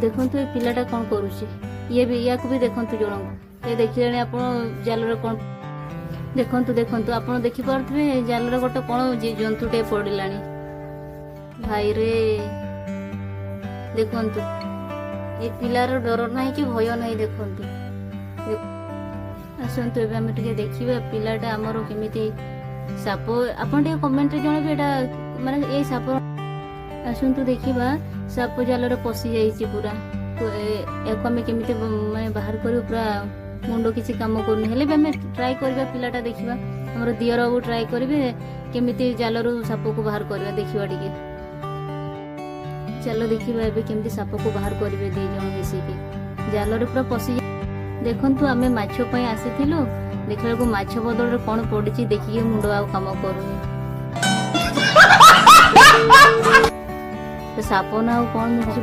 ଦେଖନ୍ତୁ, ଏ ପିଲାଟା କ'ଣ କରୁଛି। ଇଏ ବି, ୟାକୁ ବି ଦେଖନ୍ତୁ ଜଣଙ୍କୁ। ଏ ଦେଖିଲେଣି ଆପଣ ଜାଲରେ କ'ଣ? ଦେଖନ୍ତୁ, ଦେଖନ୍ତୁ, ଆପଣ ଦେଖିପାରୁଥିବେ ଜାଲରେ ଗୋଟେ କ'ଣ ଜନ୍ତୁଟେ ପଡ଼ିଲାଣି। ଭାଇରେ, ଦେଖନ୍ତୁ, ଏ ପିଲାର ଡର ନାହିଁ କି ଭୟ ନାହିଁ। ଦେଖନ୍ତୁ, ଆସନ୍ତୁ ଏବେ ଆମେ ଟିକେ ଦେଖିବା ପିଲାଟା ଆମର କେମିତି ସାପ। ଆପଣ ଟିକେ କମେଣ୍ଟରେ ଜଣାଇବେ ଏଇଟା ମାନେ ଏଇ ସାପ। ଆସନ୍ତୁ ଦେଖିବା, ସାପ ଜାଲରେ ପଶି ଯାଇଛି ପୁରା। ତ ୟାକୁ ଆମେ କେମିତି ମାନେ ବାହାର କରିବୁ? ପୁରା ମୁଣ୍ଡ କିଛି କାମ କରୁନି। ହେଲେ ବି ଆମେ ଟ୍ରାଏ କରିବା। ପିଲାଟା ଦେଖିବା, ଆମର ଦିଅର ବାବୁ ଟ୍ରାଏ କରିବେ କେମିତି ଜାଲରୁ ସାପକୁ ବାହାର କରିବା। ଦେଖିବା ଟିକେ, ଚାଲ ଦେଖିବା ଏବେ କେମିତି ସାପକୁ ବାହାର କରିବେ ଦି ଜଣ ମିଶିକି। ଜାଲରେ ପୁରା ପଶି। ଦେଖନ୍ତୁ, ଆମେ ମାଛ ପାଇଁ ଆସିଥିଲୁ, ଦେଖିଲା ବେଳକୁ ମାଛ ବଦଳରେ କଣ ପଡିଛି। ଦେଖିକି ମୁଣ୍ଡ ଆଉ କାମ କରୁନି। ସେ ସାପ ନା ଆଉ କଣ, ମୁଁ କିଛି